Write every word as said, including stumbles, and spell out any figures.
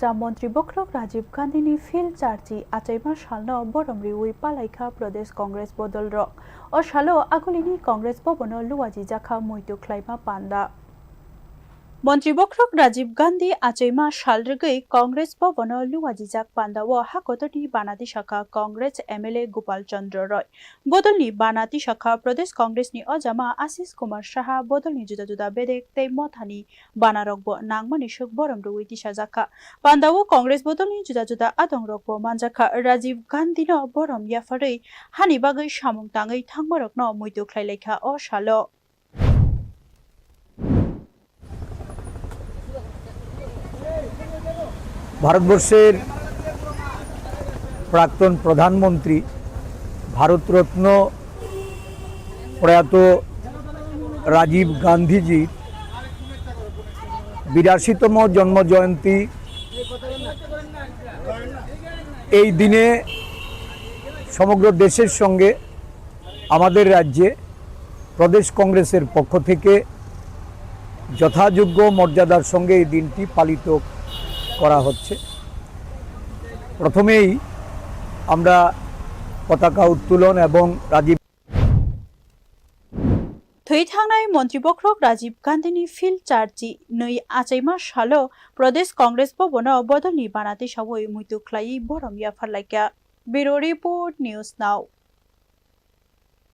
Cha Montri Bokhorok Rajiv Gandhi ni phil charchi achaima salno borom riwi palaikha Pradesh Congress bodol rok. O salo agulini Congress Bhavan o luajijakha muitu khlaima panda. Montri Bokhorok Rajiv Gandhi achaima sal rwgwi Congress Bhavan o luajijak panda o hakotorni bana tisakha Congress M L A Gopal Chandra Roy. Bodolni bana tisakha Pradesh Congress ni ojama Ashish Kumar Saha, bodolni juda juda bedek tei mothani banarokbo nangmani swk borom rwui tisajakha. Pandao Congress bodolni juda juda adongrokbo manjakha. Rajiv Gandhino borom yapharwi hani bagwi samung tangwi thangmarokno muitu khlailaikha o salo. ভারতবর্ষের প্রাক্তন প্রধানমন্ত্রী, ভারতরত্ন প্রয়াত রাজীব গান্ধীজির বিরাশিতম জন্ম জয়ন্তী। এই দিনে সমগ্র দেশের সঙ্গে আমাদের রাজ্যে প্রদেশ কংগ্রেসের পক্ষ থেকে যথাযোগ্য মর্যাদার সঙ্গে এই দিনটি পালিত করা হচ্ছে। প্রথমেই আমরা পতাকা উত্তোলন এবং Rajib Thwi thangnai Montri Bokhorok Rajiv Gandhini phil charchi nwi achaima salo Pradesh Congress Bhavan o bodolni bana tisawi muitu khlaiwi borom yapharlaikha. Bureau Report, News Now.